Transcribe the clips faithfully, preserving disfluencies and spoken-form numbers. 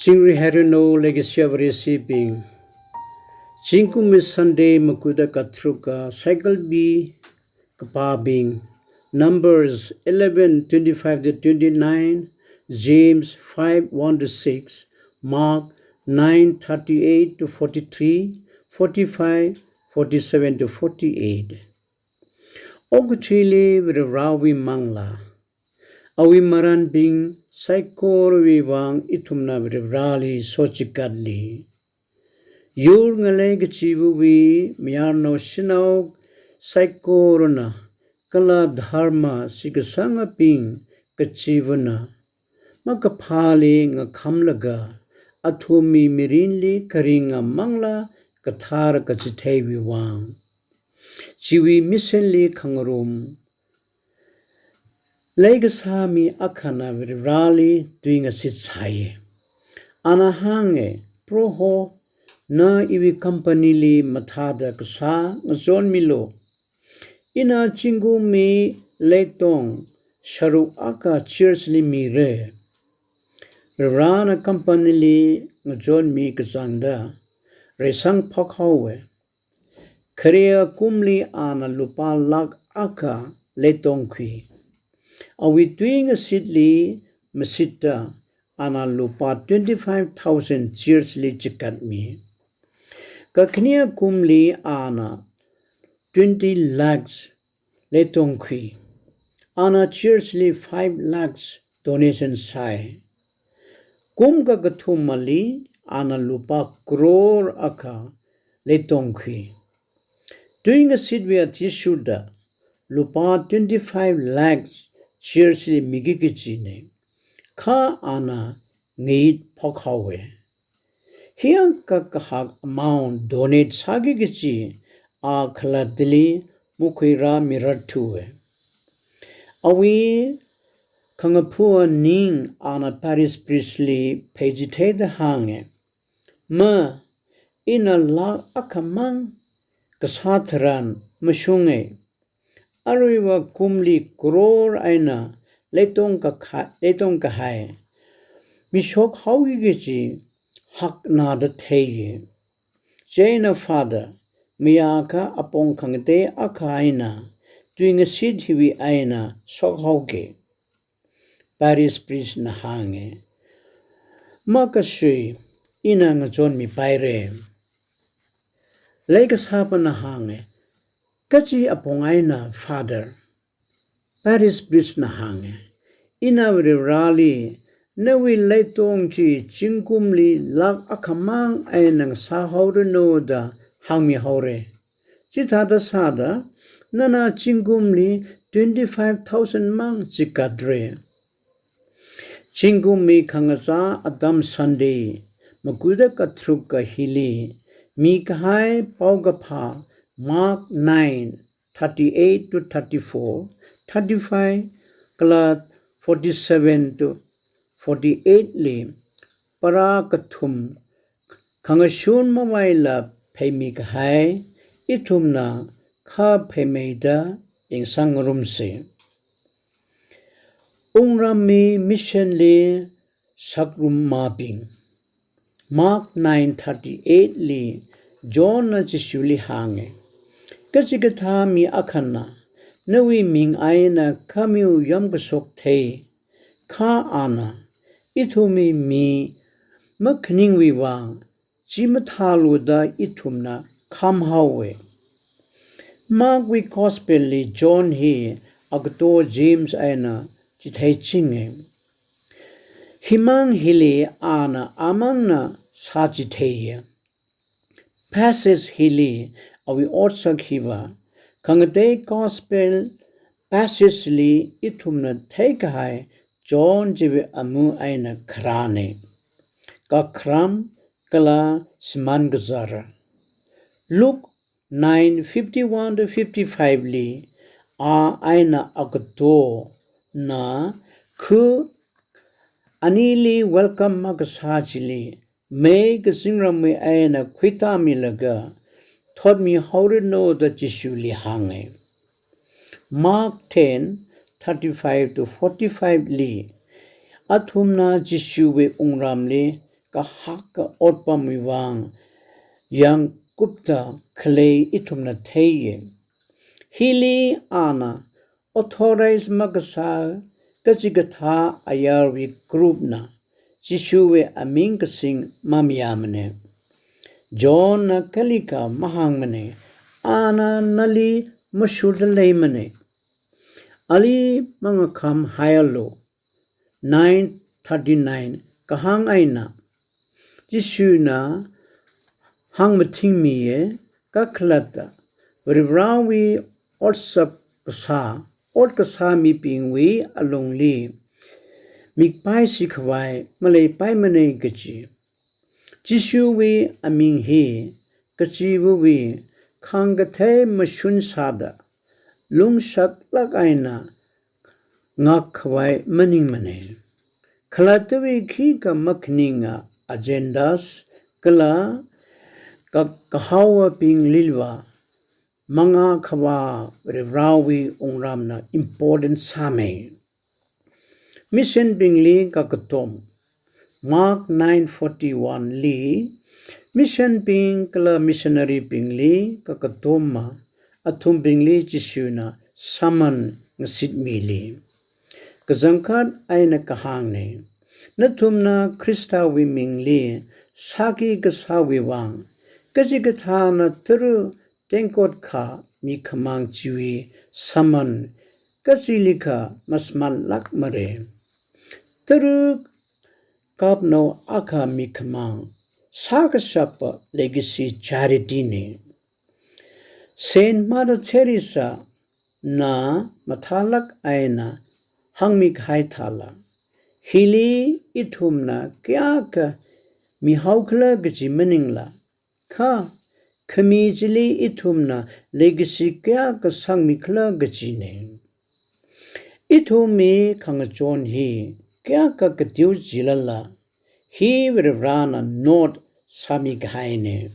Chingri hairanu leikashiya Vareshibing. Zingkumwui Sunday makuda katharuka cycle B kapābing. Numbers eleven twenty-five to twenty-nine, James five one to six, Mark nine thirty-eight to forty-three, forty-five, forty-seven to forty-eight. Okathuili Varivarāwui manglā. Awui marānbing saikorawui vang ithumna Varivarāli sochikatli. Yur ngalei kachivawui mayarnao shanao saikorana kala dharma shitkasangabing kachivana makaphāli ngakhamlaga athumwui mirinli kharinga manglā kathar kachitheiwui vang. Chiwui missionli khangarum leikasā mi akhana Varivarāli tuingashit sāi. Ana hānga, Proho, na iwui companyli mathāda kasā ngachonmilu. Ina zingkumwui leitong sharuk akha churchli mira. Varivarāna companyli ngachonmi kachangda reisang phokhaowa. Khare akumli ana lupā lakh akha leitongkhui. Awui tuingashitli mashitta ana lupā twenty-five thousand churchli chikatmi. Kakhane akumli ana twenty lakhs leitongkhui. Ana churchli five lakhs donation sāi. Kum kakathumali ana lupā crore akha leitongkhui. Tuingashitwui athishurda lupā twenty-five lakhs churchli miki kajina. Kha ana ngayit phokhaowa. Hiyākha kahak amount donate sāki kaji a khalattali makhuirāmirarthuwa. Awui khangaphu aning ana parish priestli pheichitheida hānga, Ma, ina lakh akhamang kasā tharan mashunga. Aruiva kumli crore eina leitong kakha-, leitong kahai mishok haoki kaji haknada theiya. Chieina Father, mayākha apong khangatei akha eina tuingashit hiwui eina shokhaoki. Parish priestna hānga, Makasui, ina ngachonmipaira. Leikasāpana hānga, Kachi apong eina, Father? Parish priestna hānga, Ina Varivarāli nawui leitong chi zingkumli lakh akhamang eina ngasāhaoranu da hāngmihaora. Chithāda sāda, nana zingkumli twenty-five thousand mang chikatra. Zingkumwui khangachā atam Sunday, makuda katharuka hili mikahai paokaphā Mark nine thirty-eight to thirty-four, thirty-five kala forty-seven to forty-eight li para kathum khangashun mavaila pheimi kahai ithumna kha pheimeida yangsangngarumsa. Wungramwui missionli sakrummabing. Mark nine thirty-eight li Johnna Jishuli hānga, Kachikathā mi akhana nawui ming eina khamiwui yamkashok thei, kha ana ithumwui mi makhaningwui vang chi mathālu da ithumna khamhaowa. Markwui Gospel li John hi agato James eina chitheichinga. Himang hili ana amangna sāchitheiya. Passage hili awui otsak hiva khangatei Gospel passage li ithumna theikahai John chiwui amu eina kharāna. Kakharam kala shimānkazāra. Luke nine fifty-one to fifty-five li a eina agatona khu anili welcome makasā chili mei kazingramwui eina khuitāmilaga thotmihaoranu da Jishuli hānga. Mark ten thirty-five to forty-five li athumna Jishuwui wungramli kahaka otpamwui vang yangkupta khalei ithumna theiya. Hili ana authorize makasā kachikathā ayarwui groupna Jishuwui aming kasing mamayāmana. Johnna kalikha mahāngmana, ana nali mashurda leimana. Ali mangakham haialu. Nine thirty-nine kahāng eina Jishuna hāngmathingmiya, kakhalatta Varivarāwui otsak kasā, ot kasā mibingwui alungli mikpaisi khavai maleipaimana kaji. Jishuwui aming hi kachivawui khāngkathei mashun sāda lungshaklāk eina ngak khavai maningmana. Khalattawui khikha makhaninga agendas kala ka-, kahaowabingliva mangā khavā Varivarāwui wungramna important sāmei. Missionbingli kakatom. Mark nine forty-one li, missionbing kala missionarybingli kakatoma, athumbingli Jishuna sāman ngasitmili. Kachangkhat eina kahāngna, nathumna Khristawui mingli sāki kasāwui vang, kachikathāna tara tengkot kha mikhamang chiwui sāman kachilikha masāmanlākmara. Tara kapnao akha mikhamang sākashapa legacy charity na. Saint Mother Teresa na mathālāk eina hāngmikahai thāla, hili ithumna kayākha mihaokhala kaji maningla, kha khami chili ithumna legacy kayākha sangmikhala kajina. Ithumwui khangachon hi kayākha kateo jilala, hi Varivarāna note sāmikahaina.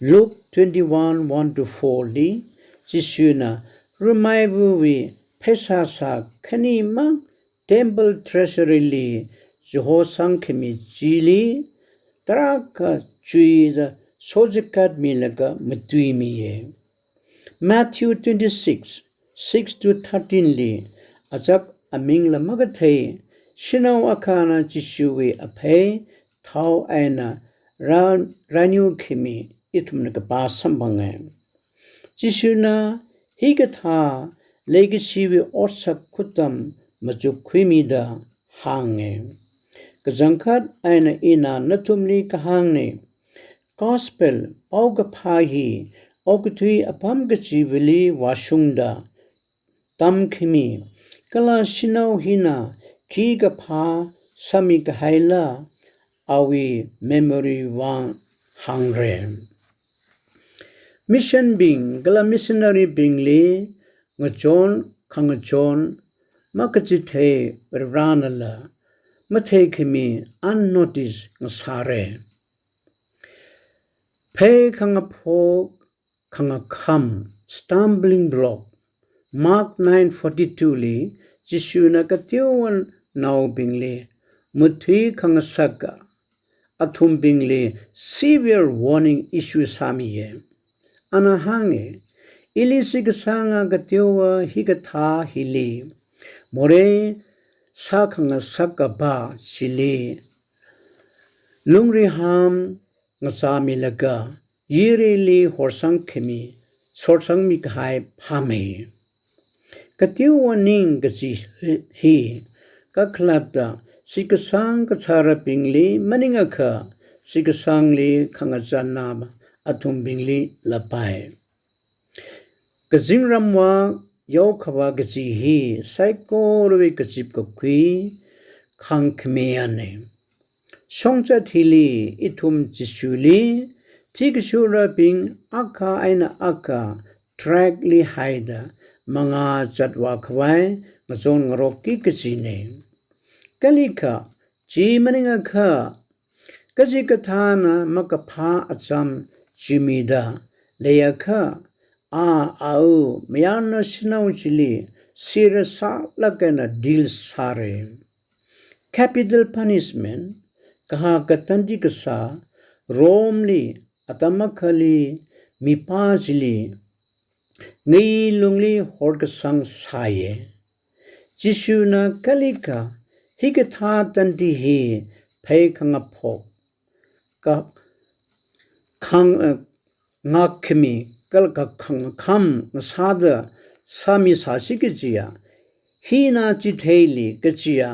Luke twenty-one, one to four li, Jishuna ramaivawui pheisā sā khanimang temple treasury li chihosang khami chili tarākha chuida sochigatmilaga matuimiya. Matthew twenty-six, six to thirteen li, achak amingla makathei shanao akhana Jishuwui aphei thao eina ra-, rāniu khami ithumna kapā samphanga. Jishuna hikathā legacy wui otsak khutam machukkhuimida hānga. Kachangkhat eina ina nathumli kahāngna, gospel paokaphā hi okathui apam kachivali vāshungda tamkhami kala shanao hina khi kaphā sāmikahaila awui memory vang hāngra. Missionbing kala missionarybingli ngachon khangachon makachithei Varivarānala matheikhami unnoticed ngasāra. Phei khangaphok khangakham, stumbling block. Mark nine forty-two li, Jishuna kateowa naobingli muthui khangasaka athumbingli severe warning issue sāmiya. Ana hānga, ili shitkasanga kateowa hikathā hili morei sākhangasakapa chili lungriham ngachāmilaga, yirili horsangkhami, sorsangmikahai phāmei. Kateowa ning kaji hi, kakhalatta shitkasang kachārabingli maningakha, shitkasangli khangachāna athumbingli lapai. Kazingramwui yaokhavā kaji hi saikorawui kazip kakhui khāngkhami ana. Shongzat hili ithum Jishuli thikashurabing akha eina akha track li haida mangā zatvā khavai ngachon ngarokki kajina. Kalikha, chi maningakha, kachikathāna makaphā acham chimida leiakha, a, au, mayarnao shanao chili serious sālāk eina deal sāra. Capital punishment, kahaka tandi kasā, Romeli atam akhali mipā chili ngayi lungli horkasang sāye. Jishuna kalikha hikathā tandi hi phei khangaphok, ka, khang, eh, ngakkhami, kal ka khang kham ngasāda sāmi sāsi kajiya, hina chitheili kajiya,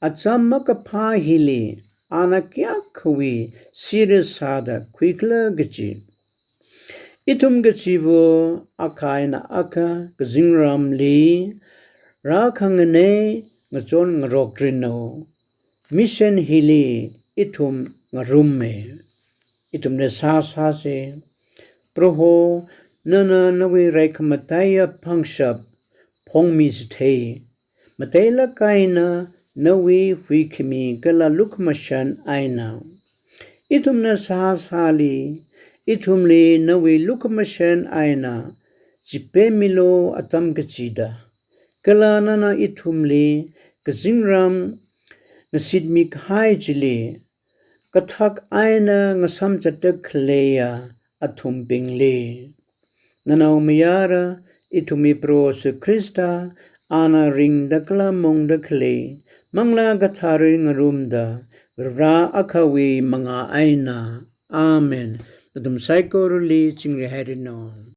acham makaphā hili ana kayākhawui serious sāda khuikhala kaji. Ithum kachiva̱ akha eina akha kazingramli rākhanganei ngachon ngarok rinu. Mission hili ithum ngarumme. Ithumna sāsāse. Proho, nana nawui rai khamataiya pangshap phongmi chithei, matailak eina nawui huikhami kala lukhamashan eina ithumna sāsāli, ithumli nawui lukhamashan eina chipemmilu atam kachida. Kala nana ithumli kazingram ngasitmi kahai chili kathak eina ngasam chatda khaleiya athumbingli. Nanaomayara ithumwui Proho Jishu Khrista, ana ringda kala mungda khalei, Manglā Katharawui ngarumda, Vare akhawui mangā eina. Amen. Nathum saikorali chingri hairanu.